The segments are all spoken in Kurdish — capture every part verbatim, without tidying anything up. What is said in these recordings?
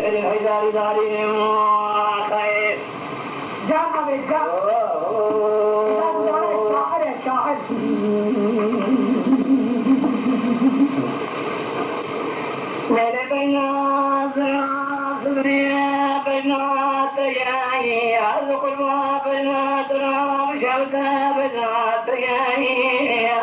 Heydarî darînim xeyr. Can abi, can. Şair, şair. Leyla beyna zira zimriye beyna teyayî, ez qurba beyna zira şevte beyna teyayî.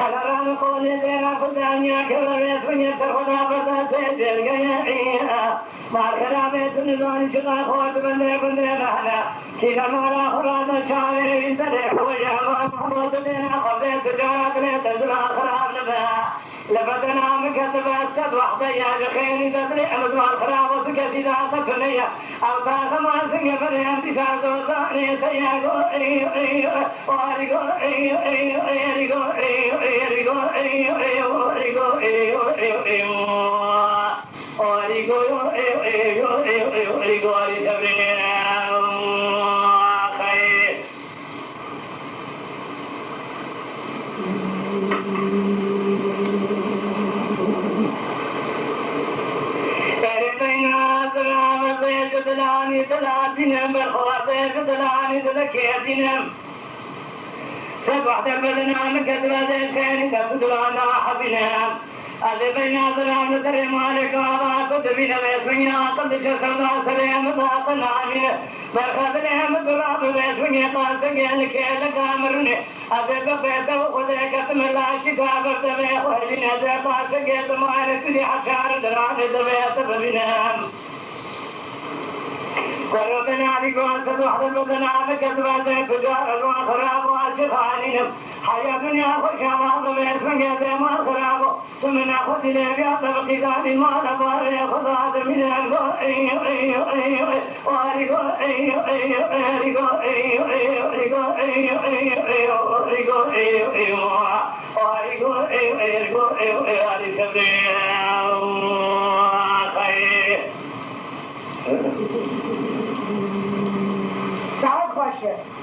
Helalan qolê zêra xwe daniya keve vê xwinê ser xwe da berde sê cêrgeye î. Marxera bê tu nizanî çiqa xwe tu bende bende mehne. Kî lemara xwe da çavê wî serê xwe ye. Ama xwe tu dêna xwe bê tu cara dilê te zira xirab nibe. Li bedena min ketibe sed wehde ye, ji xêrî de dilê em zira xirab û tu kesî da te tune ye. Ew taxe mazin ye, berê em dîsa zozanê te ye. Go, ey, ey, ey. Sebah derbedena min kedra de keni de budurana habine. Ez ê beyna zilam li serê malê gava ku dibîne vê swingê aqil diçe sewda serê em zaten namîne. Berxedinê em dura bi vê swingê qasegê li kêleka mirine. Ez ê bibête û xwedê ketime laşî gaver devê xwe hêlîne de qasegê dimayne kulî heşar diranê devê te bibîne. Koro binalî gon sed wehde bi biname ketibe de bigar ron xirab û aşiq hanînim. Heya dinya xweşa mal dibê swingê dê mal xirabo. Tu min nexwe dilê viya te bi qîzanî mala barê xwe da dimîne go ey ey ey ey. Warî go ey ey ey. Warî go ey ey ey. Warî go ey ey ey. Warî go ey ey ey. Warî go ey ey go ey ey. Warî sebrê. Xeyr. Saet xweş e.